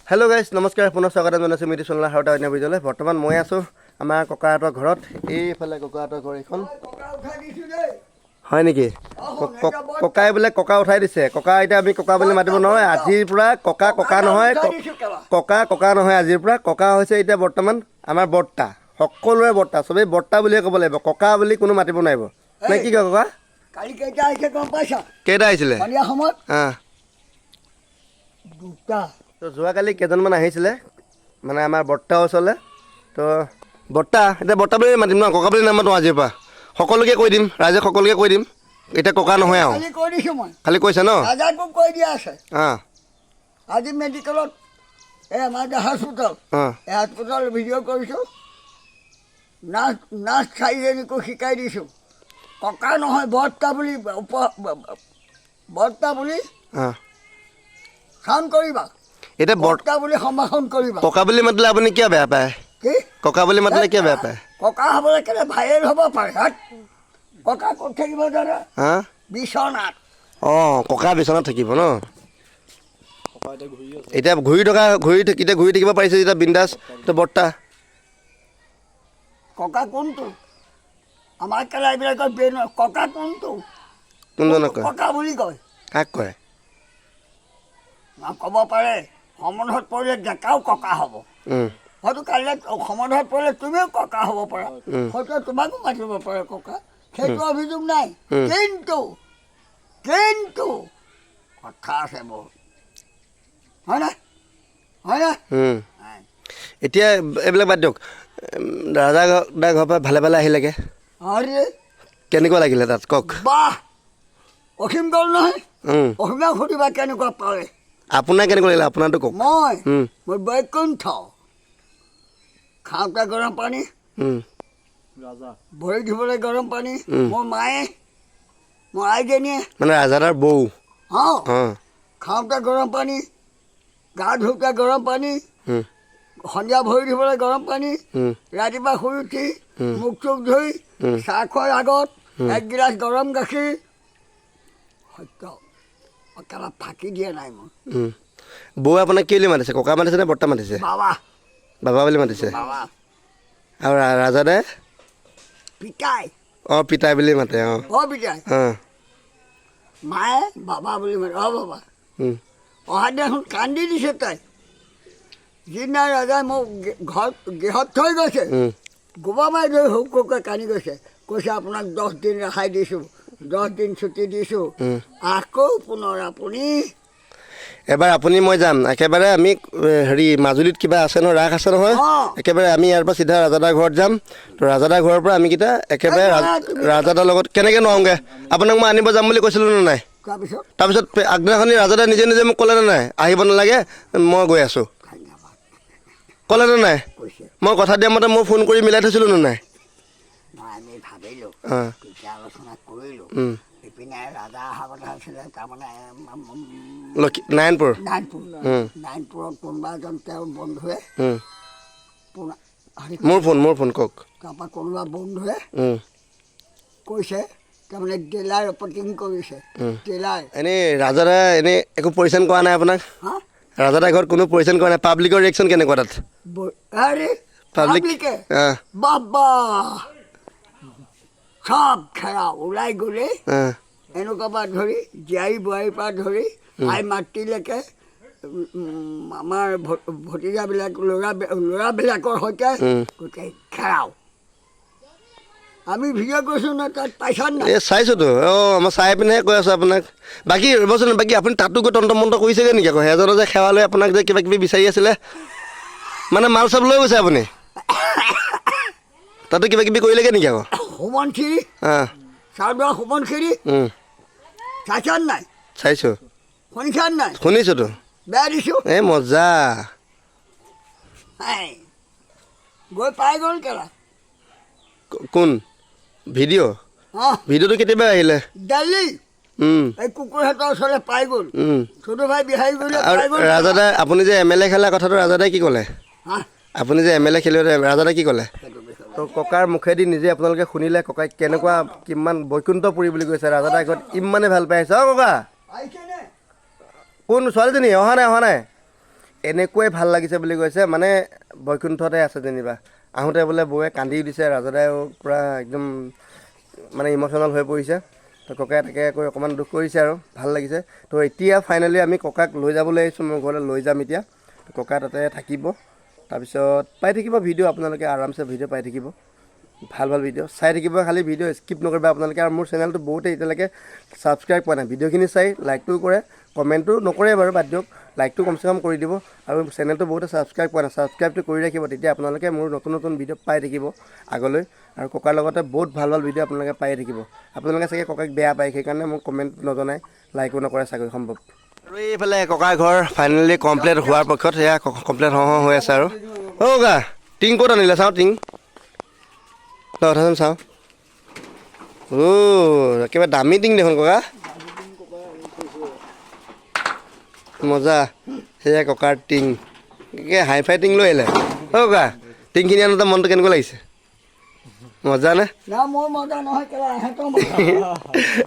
Hello' guys, নমস্কাৰ। পুনৰ স্বাগতম জনাইছোঁ মিডিয়া চেনেলৰ আৰু এটা অন্য ভিডিঅ'লৈ। বৰ্তমান মই আছোঁ আমাৰ ককাহঁতৰ ঘৰত। এইফালে ককাহঁতৰ ঘৰ এইখন। হয় নেকি? ককাই বোলে ককা উঠাই দিছে। ককা, এতিয়া আমি ককা বুলি মাতিব নহয় আজিৰ পৰা। ককা ককা নহয়, ককা ককা নহয়। আজিৰ পৰা ককা হৈছে এতিয়া বৰ্তমান আমাৰ বৰ্তা, সকলোৰে বৰ্তা। চবেই বৰ্তা বুলিয়ে ক'ব লাগিব, ককা বুলি কোনো মাতিব নোৱাৰিব নে কি কয় ককা? কালি কেইটা আহিছে গম পাইছা? কেইটা আহিছিলে? সন্ধিয়া সময়ত। দুটা। তো যোৱাকালি কেইজনমান আহিছিলে মানে আমাৰ বৰ্তাৰ ওচৰলৈ। তো বৰ্তা, এতিয়া বৰ্তা বুলি মাতিম ন, ককা বুলি নামাতো। আজিৰ পৰা সকলোকে কৈ দিম, ৰাইজে সকলোকে কৈ দিম, এতিয়া ককা নহয় আৰু। কালি কৈ দিছোঁ মই। খালি কৈছে ন? ৰাজাকো কৈ দিয়া আছে। আজি মেডিকেলত, এই আমাৰ যে হস্পিটেল, এই হস্পিটেল ভিডিঅ' কৰিছোঁ। নাৰ্ছ নাৰ্ছ চাৰিজনীকো শিকাই দিছোঁ, ককা নহয় বৰ্তা বুলি বৰ্তা বুলি চাউণ্ড কৰিবা। এতিয়া বৰ্তা বুলি সম্ভাষণ কৰিবা। ককা বুলি মাতিলে আপুনি কিয় বেয়া পায়? কি? ককা বুলি মাতিলে কিয় বেয়া পায়? ককা হ'বলৈ কেলে ভাইৰেল হ'ব পাৰে। হাত ককা ক'ত থাকিব জানা? হা? বিচনাত। অঁ, ককা বিচনাত থাকিব ন। এতিয়া ঘূৰি থকা ঘূৰি থাকি এতিয়া ঘূৰি থাকিব পাৰিছে যেতিয়া বিন্দাছ, তো বৰ্তা। ককা কোনটো? আমাৰ কেলা এইবিলাকৰ ব্ৰেইন। ককা কোনটো? কোনজনক কয়? ককা বুলি কয়। কাক কয়? না, ক'ব পাৰে। সম্বন্ধত পৰিলে ডেকাও ককা হ'ব। হয়তো কাইলৈ সম্বন্ধত পৰিলে তুমিও ককা হ'ব পাৰা। হয়তো তোমাকো মাতিব পাৰে ককা, সেইটো অভিযোগ নাই। কিন্তু কিন্তু কথা আছে বহুত, হয়নে হয়নে? নাই। এতিয়া এইবিলাক বাদ দিয়ক। ৰাজা দা ঘৰৰ পৰা ভালে ভালে আহিলেগে? আৰে। কেনেকুৱা লাগিলে তাত কওক। বাহ, অসীম গ'ল নহয়। অসীমক সুধিবা কেনেকুৱা পালে। আপোনাৰ কেনেকুৱা লাগিলে, আপোনাৰটো কওক। মই মই বৈকুণ্ঠ। খাওঁতে গৰম পানী, ভৰি ধুবলৈ গৰম পানী। মোৰ মায়ে, মোৰ আইজনীয়ে। মানে ৰাজাদাৰ বৌ? অঁ। খাওঁতে গৰম পানী, গা ধুওঁতে গৰম পানী, সন্ধিয়া ভৰি ধুবলৈ গৰম পানী, ৰাতিপুৱা শুই উঠি মুখ চুখ ধুই চাহ খোৱাৰ আগত এক গিলাচ গৰম গাখীৰ। সত্য, কেলা ফাঁকি দিয়া নাই মই। বৌ আপোনাক কি বুলি মাতিছে? ককা মাতিছে নে বৰ্তা মাতিছে? বাবা। বাবা বুলি মাতিছে? বাবা। আৰু ৰাজাদাই? পিতাই। অঁ, পিতাই বুলি মাতে, অঁ। অ পিতাই। মায়ে বাবা বুলি মাতে, অ বাবা। অহা দিনাখন কান্দি দিছে তাই। যিদিনা ৰাজাই মোক ঘৰত গৃহত থৈ গৈছে, গোবা মাৰি ধৰি হুক হুককৈ কান্দি গৈছে। কৈছে, আপোনাক 10 দিন ৰেহাই দিছোঁ, 10 দিন ছুটি দিছোঁ, আকৌ পুনৰ আপুনি এবাৰ আপুনি মই যাম একেবাৰে। আমি হেৰি মাজুলীত কিবা আছে নহয়, ৰাস আছে নহয়। একেবাৰে আমি ইয়াৰ পৰা চিধা ৰাজাদাৰ ঘৰত যাম। তো ৰাজাদাৰ ঘৰৰ পৰা আমিকেইটা একেবাৰে এই নহয়, তুমি ৰাজাদাৰ লগত কেনেকৈ নোৱাৰোঁগৈ? আপোনাক মই আনিব যাম বুলি কৈছিলোঁ নে নাই? তাৰপিছত? তাৰপিছত আগদিনাখনি ৰাজাদাই নিজে নিজে মোক ক'লে নে নাই, আহিব নালাগে, মই গৈ আছোঁ? ধন্যবাদ। ক'লে নে নাই? কৈছে। মই কথা দিয়া মতে মই ফোন কৰি মিলাই থৈছিলোঁ নে নাই? মই আমি ভাবিলোঁ, তেতিয়া আলোচনা কৰিলোঁ। ইপিনে ৰাজা অহা কথা আছিলে, তাৰমানে লক্ষী নাৰায়ণপুৰ। নাৰায়ণপুৰ। নাৰায়ণপুৰত কোনোবা এজন তেওঁৰ বন্ধুৱে হেৰি মোৰ ফোন কওক। তাৰপৰা কোনোবা বন্ধুৱে কৈছে, তাৰমানে ডিলাৰ অপাৰেটিং কৰিছে, ডিলাৰ। এনেই ৰাজাদাই এনেই একো পৰিচান কৰা নাই আপোনাক? হা? ৰাজাদাৰ ঘৰত কোনো পৰিচান কৰা নাই? পাব্লিকৰ ৰিয়েকশ্যন কেনেকুৱা তাত? আৰে। পাব্লিক? পাব্লিকে বাবা, চব খেৰা ওলাই গ'লেই এনেকুৱা পৰা ধৰি জীয়াৰী বোৱাৰীৰ পৰা ধৰি আই মাতৃলৈকে, আমাৰ ভতিজাবিলাক, ল'ৰা ল'ৰাবিলাকৰ সৈতে গোটেই খেৰাও। আমি ভিডিঅ' কৰিছোঁ ন তাত, পাইছা নাই? এই চাইছোঁতো। অঁ, মই চাই পিনেহে কৈ আছোঁ আপোনাক। বাকী ৰ'বচোন, বাকী আপুনি তাতো গৈ তন্ত্ৰ মন্ত্ৰ কৰিছেগৈ নেকি আকৌ? সেইজনে যে সেৱা লৈ আপোনাক যে কিবা কিবি বিচাৰি আছিলে, মানে মাল চাব লৈ গৈছে, আপুনি তাতো কিবা কিবি কৰিলেগৈ নেকি আকৌ? সোৱণশিৰি। চাউদোৱা সোৱণশিৰি। চাইছা নাই? চাইছোঁ। শুনিছা নাই? শুনিছোঁতো। বেয়া দিছোঁ। এই মজা। এই, গৈ পাই গ'ল কেলা। কোন ভিডিঅ'? অঁ। ভিডিঅ'টো কেতিয়াবা আহিলে? দিল্লী। এই কুকুৰহঁতৰ ওচৰলৈ পাই গ'ল। ছোট ভাই বিহাৰী গ'লে। আৰু পাই গ'ল। ৰাজাদাই, আপুনি যে এম এল এ খেলা কথাটো ৰাজাদাই কি ক'লে? হা? আপুনি যে এম এল এ খেলিব, ৰাজাদাই কি ক'লে? সেইটো বিষয়ে তো ককাৰ মুখেদি নিজে আপোনালোকে শুনিলে, ককাই কেনেকুৱা কিমান বৈকুণ্ঠপুৰী বুলি কৈছে। ৰাজাদাৰ ঘৰত ইমানেই ভাল পাই আহিছে। অঁ ককা। আহিছেনে? কোন ছোৱালীজনী? অহা নাই, অহা নাই। এনেকুৱাই ভাল লাগিছে বুলি কৈছে, মানে বৈকুণ্ঠতে আছে যেনিবা। আহোঁতে বোলে বৌয়ে কান্দিও দিছে, ৰাজদায়ো পূৰা একদম মানে ইম'চনেল হৈ পৰিছে। তো ককাই তাকে কৈ অকণমান দুখ কৰিছে আৰু ভাল লাগিছে। তো এতিয়া ফাইনেলি আমি ককাক লৈ যাবলৈ আহিছোঁ, মোৰ ঘৰলৈ লৈ যাম এতিয়া। তো ককা তাতে থাকিব, তাৰপিছত পাই থাকিব ভিডিঅ', আপোনালোকে আৰামছে ভিডিঅ' পাই থাকিব, ভাল ভাল ভিডিঅ' চাই থাকিব। খালি ভিডিঅ' স্কিপ নকৰিব আপোনালোকে। আৰু মোৰ চেনেলটো বহুতে এতিয়ালৈকে ছাবস্ক্ৰাইব কৰা নাই, ভিডিঅ'খিনি চাই লাইকটোও কৰে, কমেণ্টটো নকৰে বাৰু বাদ দিয়ক, লাইকটো কমচে কম কৰি দিব। আৰু চেনেলটো বহুতে ছাবস্ক্ৰাইব কৰা নাই, ছাবস্ক্ৰাইবটো কৰি ৰাখিব, তেতিয়া আপোনালোকে মোৰ নতুন নতুন ভিডিঅ' পাই থাকিব আগলৈ। আৰু ককাৰ লগতে বহুত ভাল ভাল ভিডিঅ' আপোনালোকে পাই থাকিব। আপোনালোকে চাগে ককাক বেয়া পায়, সেইকাৰণে মোক কমেণ্ট নজনায়, লাইকো নকৰে চাগৈ সম্ভৱ। আৰু এইফালে ককাৰ ঘৰ ফাইনেলি কমপ্লিট হোৱাৰ পক্ষত, সেয়া কমপ্লিট হওঁ হওঁ হৈ আছে। আৰু অ' ককা, টিং ক'ত আনিলে চাওঁ, টিং ল উঠাচোন চাওঁ। অ' একেবাৰে দামী টিং দেখোন ককা, মজা। সেয়া ককাৰ টিং, একে হাই ফাই টিং লৈ আহিলে। অ' ককা, টিংখিনি আনোতে মনটো কেনেকুৱা লাগিছে? মজা নে? না মোৰ মজা নহয়, কেলা ইহঁতৰ মজা।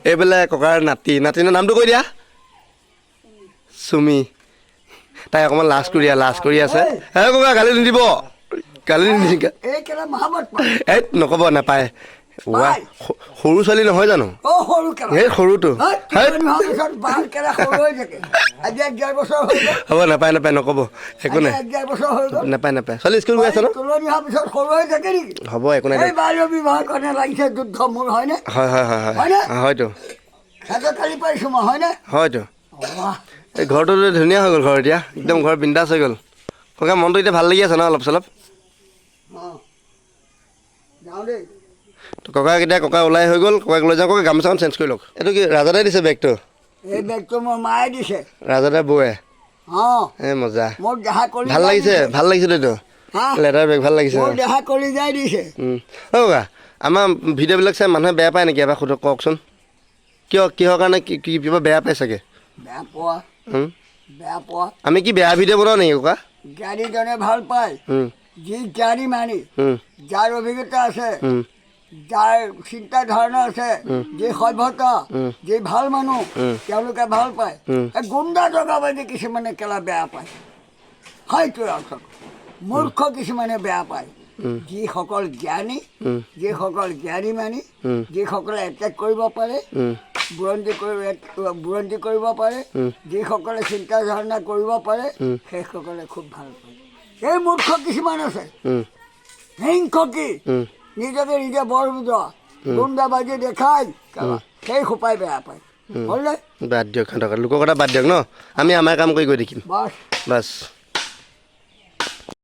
এইফালে ককাৰ নাতি, নাতিনৰ নামটো কৈ দিয়া, চুমি। তাই অকণমান লাজ কৰি আছে। হে ককা, গালি নিদিব, গালি নিদিব। এই কেলা মহাবত পায়। এই নক'ব, নাপায়। ৱা, সৰু ছোৱালী নহয় জানো? অ সৰু কেলা। সেই সৰুটো। হেই, হেই। তুলনি হোৱাৰ পিছত বাল কেলা সৰু হৈ থাকে। আজি 1-1.5 বছৰ হৈ গ'ল। হ'ব, নাপায়, নাপায়, নক'ব, একো নাই। আজি 1-1.5 বছৰ হৈ গ'ল। নাপায়, নাপায়। ছোৱালী স্কুল গৈ আছে ন? তুলনি হোৱাৰ পিছত সৰু হৈ থাকে নেকি? হ'ব, একো নাই এই দিয়ক। বাল্য বিবাহৰ কাৰণে লাগিছে যুদ্ধ মোৰ, হয়নে? হয় হয় হয় হয়। হয়নে? হয়তো। সিহঁতৰ কালি পাইছোঁ মই, হয়নে? হয়তো। বাহ। এই ঘৰটো ধুনীয়া হৈ গ'ল, ঘৰ এতিয়া একদম ঘৰ বিন্দাছ হৈ গ'ল। ককা মনটো এতিয়া ভাল লাগি আছে ন অলপ চলপ? অঁ, যাওঁ দেই। তো ককাক এতিয়া, ককা ওলাই হৈ গ'ল, ককাক লৈ যাওঁ। ককা গামোচাখন চেঞ্জ কৰি লওক। এইটো কি ৰাজাদাই দিছে বেগটো? এই বেগটো মোৰ মায়ে দিছে। ৰাজাদাই বৌয়ে? অঁ। এই মজা। মোৰ দেহা কলিজাই ভাল লাগিছে, দিছে। ভাল লাগিছে এইটো। হা? লেডাৰ বেগ ভাল লাগিছে। মোৰ দেহা কলিজাই দিছে। অ' ককা, আমাৰ ভিডিঅ'বিলাক চাই মানুহে বেয়া পায় নেকি? এবাৰ সোধক, কওকচোন কিয়, কিহৰ কাৰণে, কি কি কিবা বেয়া পায় চাগে? বেয়া পোৱা, বেয়া পোৱা। আমি কি বেয়া ভিডিঅ' বনাওঁ নেকি ককা? জ্ঞানীজনে ভাল পায়, যি জ্ঞানী মানি, যাৰ অভিজ্ঞতা আছে, যাৰ চিন্তা ধাৰণা আছে, যি সভ্যতা, যি ভাল মানুহ, তেওঁলোকে ভাল পায়। এই গুণ্ডা জগাবাজি কিছুমানে কেলা বেয়া পায়, হয়তো অৰ্থ মূৰ্খ কিছুমানে বেয়া পায়। যিসকল জ্ঞানী, যিসকল জ্ঞানী মানি, যিসকলে এটেক কৰিব পাৰে, বুৰঞ্জী কৰিব পাৰে, যিসকলে চিন্তা ধাৰণা কৰিব পাৰে, সেইসকলে খুব ভাল পায়। এই মূৰ্খ কিছুমান আছে, হিংস কি, নিজকে নিজে বৰ বুজোৱা, গুণ্ডাবাজি দেখাই সেই সোপাই বেয়া পায়। হ'লনে? বাদ দিয়ক, সিহঁতৰ লোকৰ কথা বাদ দিয়ক ন, আমি আমাৰ কাম কৰি গৈ থাকিম। বাছ। বাছ।